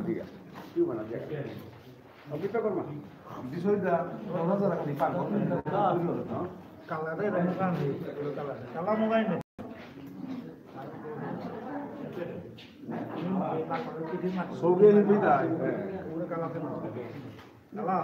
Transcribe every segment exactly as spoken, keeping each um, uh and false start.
দিয়া। কি বানা দিয়া? অভিজ্ঞ কর্মা। বিষয়টা, দশ হাজার খালি পান। কালারে রং কান, কালা মোবাইল। সৌগে নিবি তাই। কালা।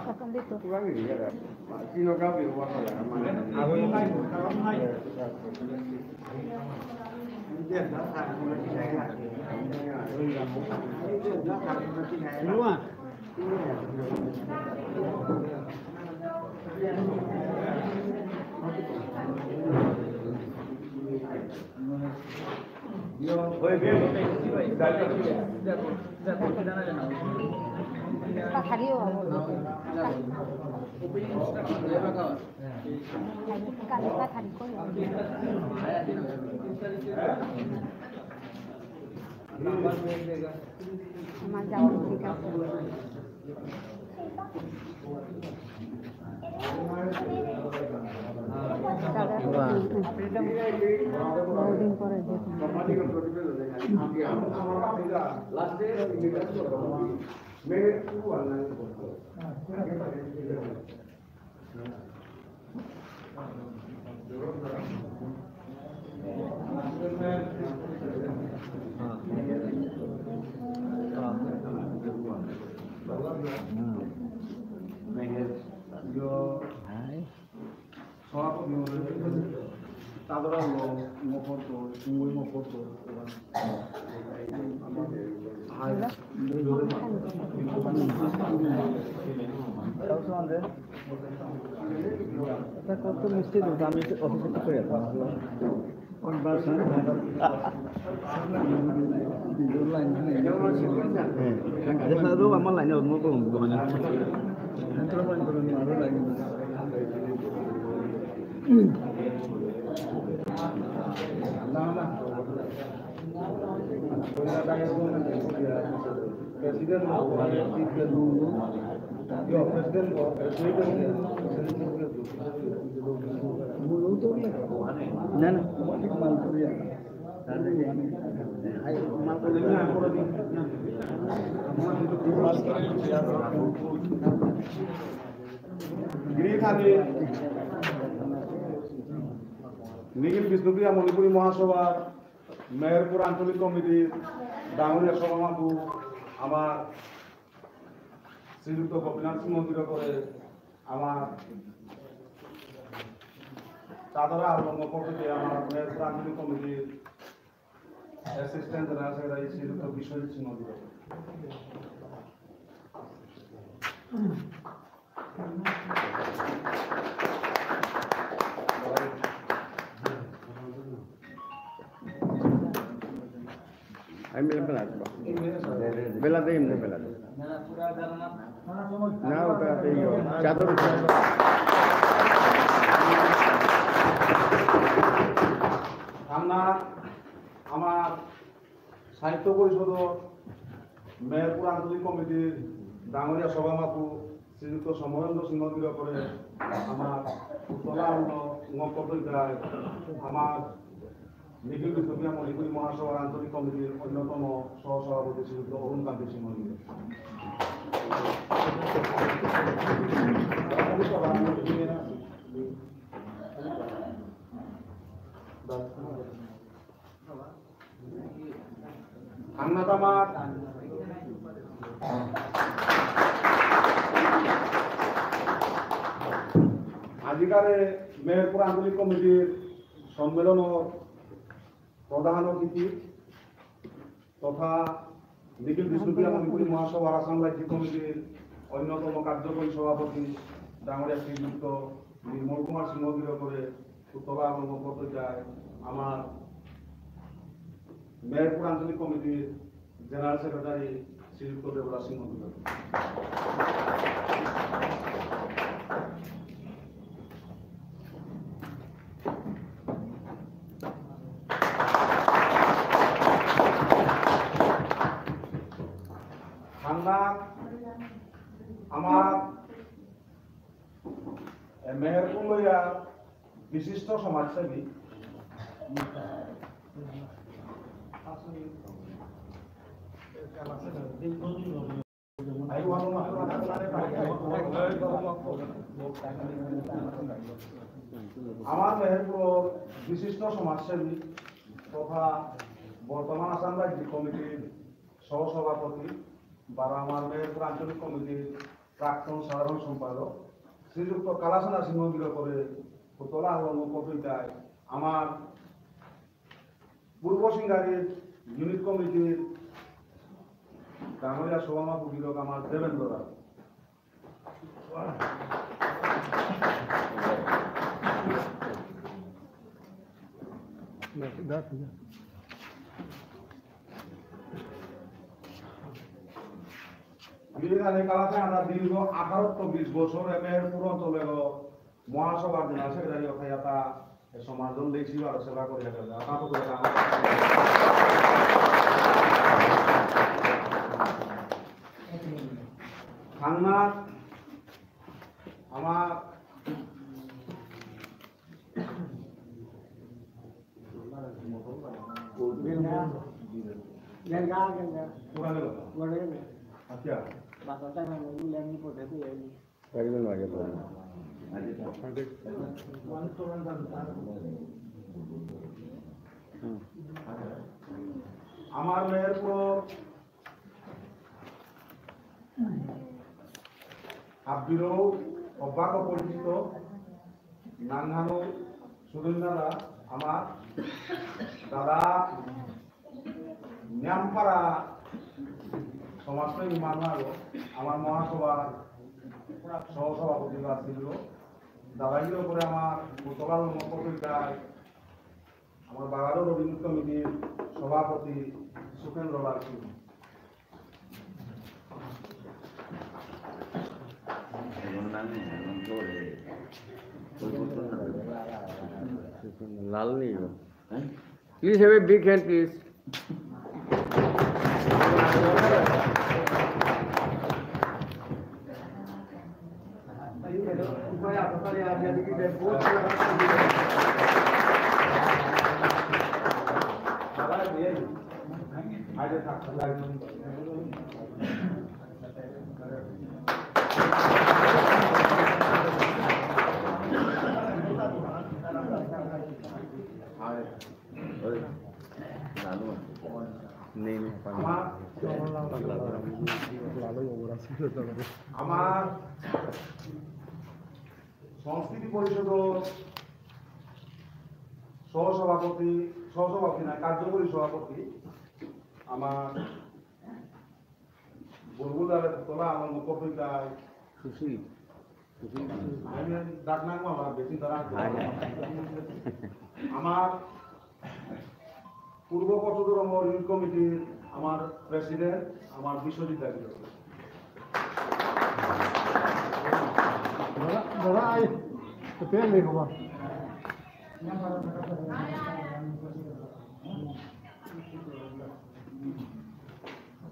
আমার যাওয়া ঠিক আছে। বহুদিন পরে দেখলাম। এটা কত মিষ্টি দুধ, আমি তো অফিসে কি করে যেতাম? যেখানে তো আমার লাইনে অন্য কোনো মানে। President, না, না। গিরিখানি নিখিল বিষ্ণুপ্রিয়া মণিপুরী মহাসভার মেহেরপুর আঞ্চলিক কমিটির ডাঙরিয়া সভামাপু আমার শ্রীযুক্ত গোপীনাথ সিংহ গিরকরে আমার চাদরা আলম পদ্ধতি আমার মেহেরপুর আঞ্চলিক কমিটির Assistant General Secretary শ্রীযুক্ত বিশ্বজিৎ সিংহ গিরকরে। আমি বেলা বেলা দেব। বেলা দেব, এমনি বেলা দেব। না, ওটা এই চাদর। আমরা আমার সাহিত্য পরিষদর মেহেরপুর আঞ্চলিক কমিটির ডাঙরিয়া সভামাপু শ্রীযুক্ত সমরেন্দ্র সিংহ গিরকরে আমার উত্তলা অন্ন মকদ্দইকায় আমার নিখিল বিষ্ণুপ্রিয়া মণিপুরী মহাসভার আঞ্চলিক কমিটির অন্যতম সহসভাপতি শ্রীযুক্ত অরুণ কান্তি সিংহ গিরক। থাংনাতামার আজিকারে মেহেরপুর আঞ্চলিক কমিটির সম্মেলনর প্রধান অতিথি তথা নিখিল বিষ্ণুপ্রিয়া মণিপুরী মহাসভার আসাম রাজ্যিক কমিটির অন্যতম কার্যকরী সভাপতি ডাঙরিয়া শ্রীযুক্ত নির্মল কুমার সিংহ গিরকরে উত্তলা অন্ন মকদ্দইকায় আমার মেহেরপুর আঞ্চলিক কমিটির General Secretary শ্রীযুক্ত দেবরাজ সিংহ গিরক। থাংনা আমার এ, মেহেরপুর লয়া বিশিষ্ট সমাজসেবী, আমার মেহেরপুরর বিশিষ্ট সমাজসেবী তথা বর্তমান আসাম রাজ্যিক কমিটির সহসভাপতি বা আমার মেহেরপুর আঞ্চলিক কমিটির প্রাক্তন সাধারণ সম্পাদক শ্রীযুক্ত কালাসেনা সিংহ গিরকরে পুতলা আহ্বান উপকৃতায় আমার পূর্ব সিঙ্গারির ইউনিট কমিটির ডাঙরিয়া সভাপতি গিরক আমার দেবেন্দ্র রায়। বিবেকানন্দ কালাতে আমরা দীর্ঘ আঠারো তো বিশ বছর এম এর পুরো চলে গেল। মহাসভার দিন আছে, এটা ইয়ে খাইয়াতা, এ সমাজ দল দেখছি, আর সেবা করে গেল। আপনার তো করে কাম। থাংনা, আমার গেলগা, গেলগা। পুরা গেল? পুরা গেল। আচ্ছা। বাতাসা খান, লেমনি পড়ে তো এলি। একদম আগে তো। আমার মেহেরপুর আব্বিরও অবাক অপরিচিত নাঙহানো সুরেন্দ্র দাদা, আমার দাদা নিয়ামপাড়া সমাজসেবী মানু আগো, আমার মহাসভার সহসভাপতি বা ছিল, দাদাগির উপরে আমার পুতলার মতো আমার বাগানো রবীন্দ্র কমিটির সভাপতি সুখেন্দ্র লাল সিংহ। লাল নেই। হ্যাঁ? Please have a big hand, please. নেই, নেই, আমার সংস্কৃতি পরিষদর সহসভাপতি, সহসভাপতি না, কার্যকরী সভাপতি, আমার বুলবুল দাদা পুতলা আমার মুখ হইতাই। সুশীল। সুশীল। আমি ডাক নাম আমার বেশি তারা। হ্যাঁ, হ্যাঁ। আমার পূর্ব কচুদরম ইউনিট কমিটির আমার প্রেসিডেন্ট, আমার বিশ্বজিৎ দাবি। দাদা, দাদা, আই, তো পেন নেই বাবা।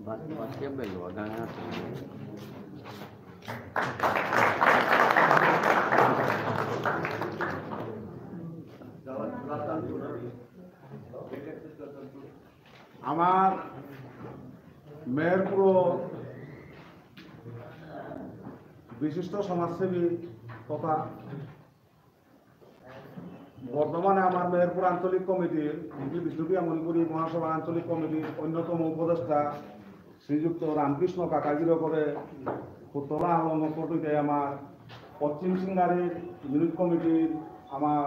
বাদ, বাদ কে বেলুয়া গানা। আমার মেহেরপুর বিশিষ্ট সমাজসেবী তথা বর্তমানে আমার মেহেরপুর আঞ্চলিক কমিটির, বিষ্ণুপ্রিয়া মণিপুরী মহাসভা আঞ্চলিক কমিটির অন্যতম উপদেষ্টা শ্রীযুক্ত রামকৃষ্ণ কাকাগিরকরে পুতলা আহ্বান করতে আমার পশ্চিম সিঙ্গারির ইউনিট কমিটির আমার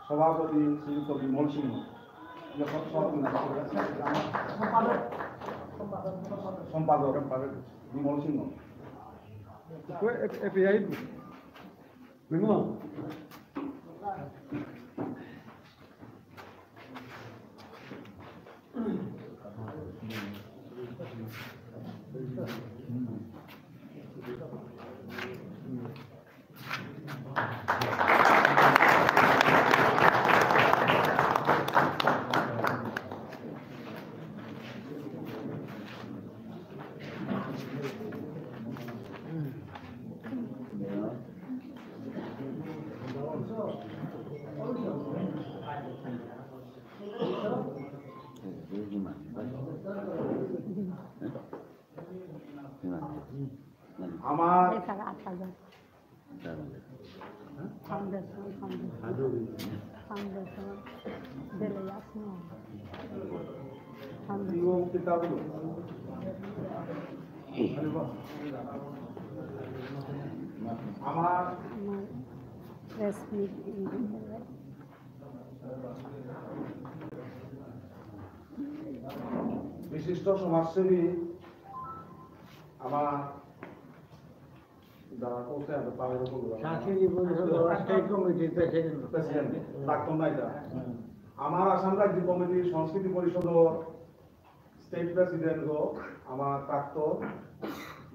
সভাপতি শ্রীযুক্ত বিমল সিংহ। ইয়ে সব, সব মিলে। সম্পাদক, সম্পাদক, সম্পাদক। সম্পাদক বিমল সিংহ। তো এ-, এপিআই বিমল। আমার Foundation, foundation. Foundation. Dele yasno. Foundation. আমার আমার press meet বিশিষ্ট সমাজসেবী আমার দাদা কোথায় আছে? পাওয়ার উপর বলো। সাংস্কৃতিক পরিষদ স্থায়ী কমিটির প্রেসিডেন্ট। প্রেসিডেন্ট, প্রাক্তন নাইদা। হুম। আমার আসাম রাজ্য কমিটির সংস্কৃতি পরিষদর স্টেট প্রেসিডেন্ট গো, আমার প্রাক্তন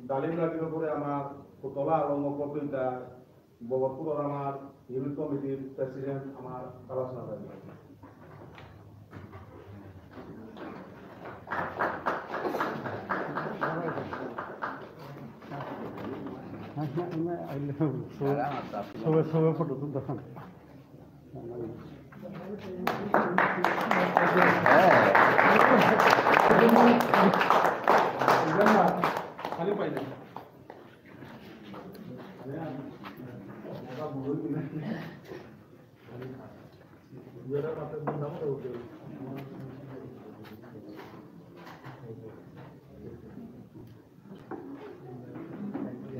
ডালিম রাজির উপরে আমার পুতলা আলম কপিলদা, ভগতপুরর আমার ইউনিট কমিটির প্রেসিডেন্ট আমার তালাসনা দাস। সবাই, সবাই ফটো তুলতে হবে। খালি পাইলে।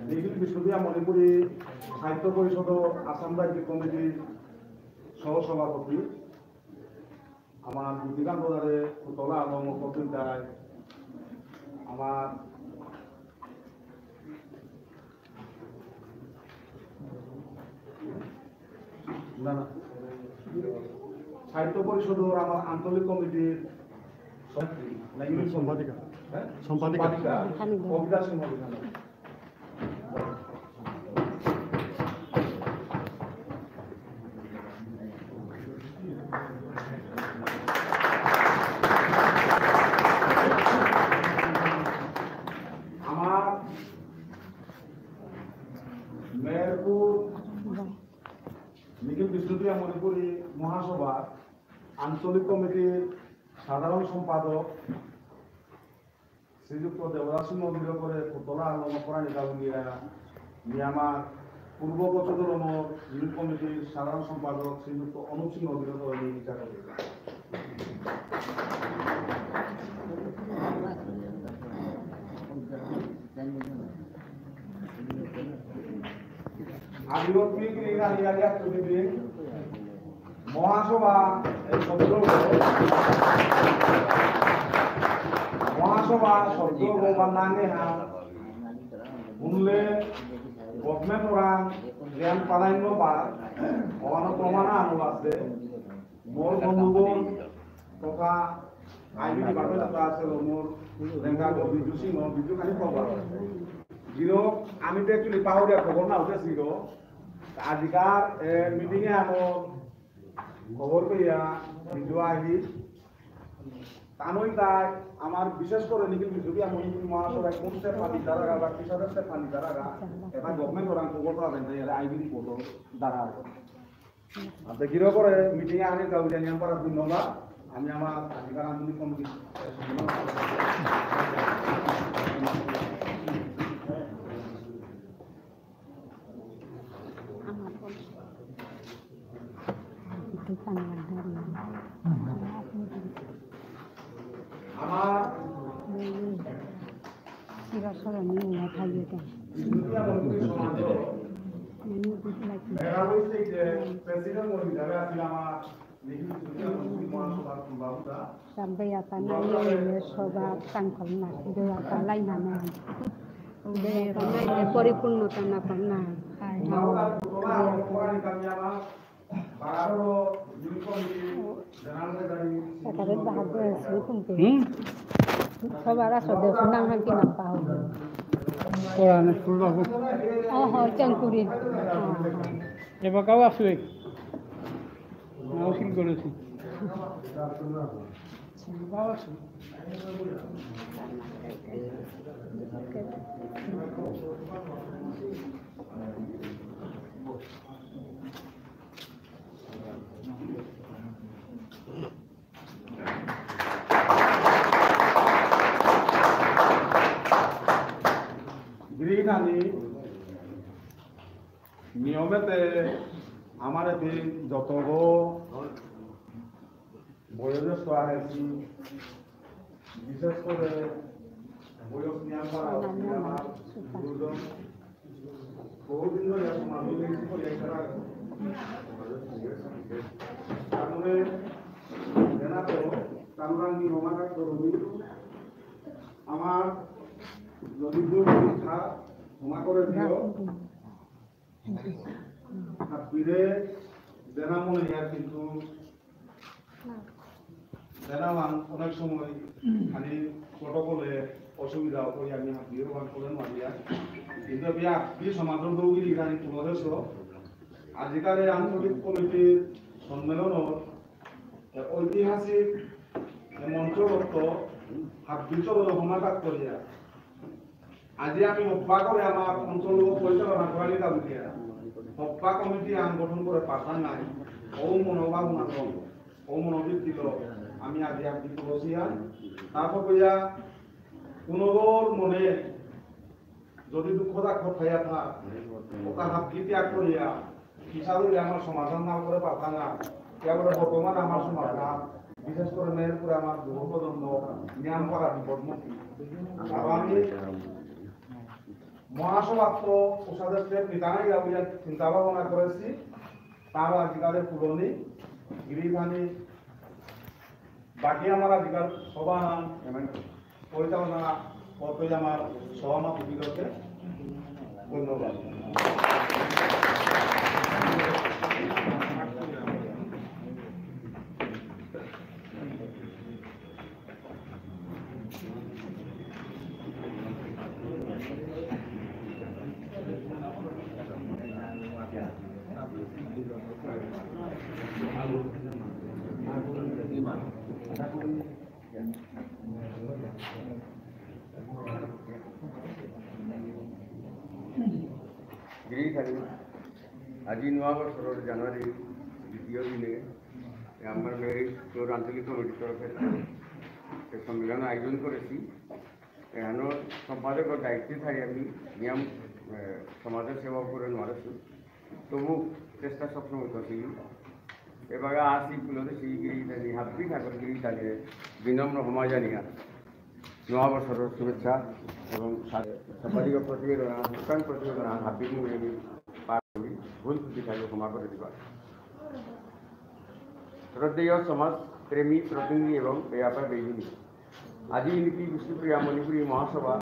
নিখিল বিষ্ণুপ্রিয়া মণিপুরী সাহিত্য পরিষদ আসাম রাজ্য কমিটির সহসভাপতি, আমার গীতিকান্ত দারে পুতলা এবং কপিল দায়, আমার না, না। সাহিত্য পরিষদর আমার আঞ্চলিক কমিটির সভাপতি, না, ইউনিট সম্পাদিকা। হ্যাঁ? সম্পাদিকা। সম্পাদিকা, কবিতা সিংহ বিধান। আমার মেহেরপুর নিখিল বিষ্ণুপ্রিয়া মণিপুরী মহাসভার আঞ্চলিক কমিটির সাধারণ সম্পাদক শ্রীযুক্ত দেবদাস সিংহ গিরকরে পুতলা আলম পরাণিকা বুলিয়া নিয়ামার পূর্ব কচুদরমর ইউনিট কমিটির সাধারণ সম্পাদক শ্রীযুক্ত অনুপ সিংহ গিরকরে নিয়ে বিচার করে। আজিও কি কি না ইয়া ইয়া তুমি দিন মহাসভা, এই শব্দ, মহাসভা শব্দ বোমা নাঙে হা, শুনলে গভর্নমেন্ট ওরাং জ্ঞান পালাইন বা, অহানো প্রমাণ আনো আছে। মোর বন্ধুগণ তথা আইবি ডিপার্টমেন্ট তথা আছে মোর লেঙ্গা বিজু সিংহ, বিজু খানি খবর। গিরক, আমি তো actually পাহুরিয়া খবর না উঠেছিল। আজিকার, এ, মিটিংয়ে আমার খবর পেয়া ভিডিও আহি। তানই তাই আমার বিশেষ করে নিখিল বিষ্ণুপ্রিয়া মণিপুরী মহাসভায় কোন স্টেপ পানি তারাগা বা কিসাদের স্টেপ পানি তারাগা, এটা গভর্নমেন্ট ওরাং খবর পাবেন, তাই আইবি রিপোর্ট দ্বারা। আর দেখি রে করে মিটিং আনি কাউ জানি আমার ধন্যবাদ। আমি আমার আজিকার আঞ্চলিক committee Sampai apa na ini soba tangkol na, itu apa lain na. Sampai apa na ini পরিপূর্ণতা না পান না। একেবারে বাহাদুর আছে, কোনটি? হুম? সবার আসলে সুনাম হান কি নাম পাও? কোরআনে ফুল বাবু। ওহো, চাঙ্কুরি। এবাকাও আসুক। নাও সিল করেছি। গিরিগিথানি নিয়মেতে আমার এটি যতগ বয়োজ্যেষ্ঠ আহেছি, বিশেষ করে বয়স নিয়াম পারা আমার গুরুজন, বহুদিন ধরে সমাজ হয়ে গেছি, তারপরে জানা তো তানুরাঙ্গি রমাকান্ত রবি আমার যদি ভুল ভুল থা ক্ষমা করে দিও। হাবিরে দেনা মনে ইয়ার কিন্তু দেনা মান অনেক সময় খালি প্রোটোকলে অসুবিধা হয়, আমি হাবিরে ওয়ান করে মারিয়া। কিন্তু আমি আপনি সমাজের দৌড়ি খালি তুলে দেশ আজিকার এই আঞ্চলিক কমিটির সম্মেলন ঐতিহাসিক মঞ্চগত হাবিচর সমাঘাত করিয়া আজি আমি হব্বা করে আমার অঞ্চল পরিচালনা করানি দাবুলিয়া হব্বা কমিটি আন গঠন করে পাতা নাই। ও মনোভাবনা কম, ও মনোবৃত্তি কম। আমি আজি আপনি তুলসিয়া তারপর কইয়া কোনোগর মনে যদি দুঃখ দাগ থাইয়া থাক, ওটা হাবি ত্যাগ করিয়া, কিসাদে আমার সমাধান না করে পারতাম না। এবারে বর্তমানে আমার সমাধান, বিশেষ করে মেহেরপুরে আমার যুব প্রজন্ম নিয়াম করা বিপদমুক্তি। আর আমি মহাসভাত তো উসাদে স্টেপ নিতাম, ইয়া বুঝে চিন্তা ভাবনা করেছি। তার আজিকালে পুরনি গিরিধানী বাকি আমার আজিকার সভা পরিচালনা করতে আমার সভাপতিদেরকে ধন্যবাদ। গিরিধারী, আজি নুয়া বছরর জানুয়ারি দ্বিতীয় দিনে আমার মেহেরপুর আঞ্চলিক কমিটির তরফে একটা সম্মেলন আয়োজন করেছি। এহানো সম্পাদকর দায়িত্বে থাকি আমি নিয়ম, এ, সমাজের সেবা করে নুয়ারেছি। তবু চেষ্টা সবসময় করছি। এবারে আসি পুলতে সেই গিরিধারী, হাবি ঠাকুর গিরিধারী বিনম্র ক্ষমা জানিয়া নুয়া বছরর শুভেচ্ছা এবং সা-, সামাজিক প্রতিবেদনা, দোকান প্রতিবেদনা হাবি মুখে আমি পাঠ করি, ভুল ত্রুটি থাকলে ক্ষমা করে দিবা। শ্রদ্ধেয় সমাজ প্রেমী প্রতিনিধি এবং বেয়াপা বেইনি, আজি ইনিপি বিষ্ণুপ্রিয়া মণিপুরী মহাসভা